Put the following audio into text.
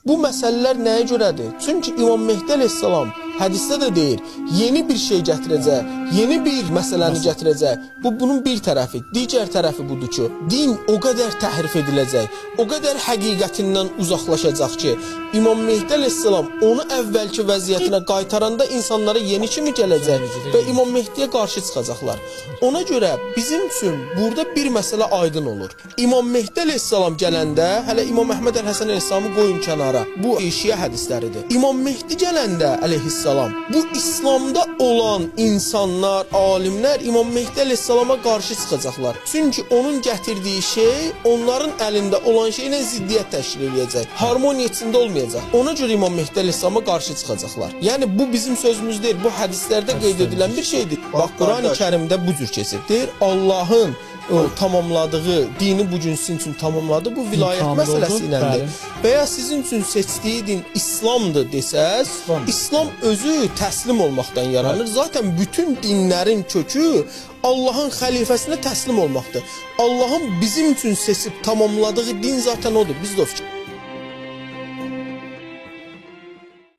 Bu məsələlər nəyə görədir? Çünki İmam Mehdi əleyhissalam hədisdə də deyir, yeni bir şey gətirəcək, yeni bir məsələni gətirəcək. Bu bunun bir tərəfi. Digər tərəfi budur ki, din o qədər təhrif ediləcək, o qədər həqiqətindən uzaqlaşacaq ki, İmam Mehdi əleyhissalam onu əvvəlki vəziyyətinə qaytaranda insanlara yeni kimi gələcək və İmam Mehdiyə qarşı çıxacaqlar. Ona görə bizim üçün burada bir məsələ aydın olur. İmam Mehdi əleyhissalam gələndə, hələ İmam Əhməd əl-Həsən əleyhissalamı qoyun kənara. Bu şiə hədisləridir. İmam Mehdi gələndə əleyhissalam, bu İslamda olan insanlar, alimlər İmam Mehdi əleyhissalama qarşı çıxacaqlar. Çünki onun gətirdiyi şey onların əlində olan şeylə ziddiyyət təşkil eləyəcək. Harmoniya içində olmayacaq. Ona görə İmam Mehdi əleyhissalama qarşı çıxacaqlar. Yəni bu bizim sözümüz deyil, bu hədislərdə qeyd edilən bir şeydir. Bax Qurani Kərimdə bu cür keçir. Deyir Allahın o tamamladığı dini bu gün sizin üçün tamamladı. Bu vilayət Kamil oldu, məsələsi iləndir. bəli. Və ya sizin üçün seçdiyi din İslamdır desəz, İslam. İslam özü təslim olmaqdan yaranır. Zaten bütün dinlərin kökü Allahın xəlifəsinə təslim olmaqdır. Allahın bizim üçün seçib tamamladığı din zaten odur. Biz də o fikir.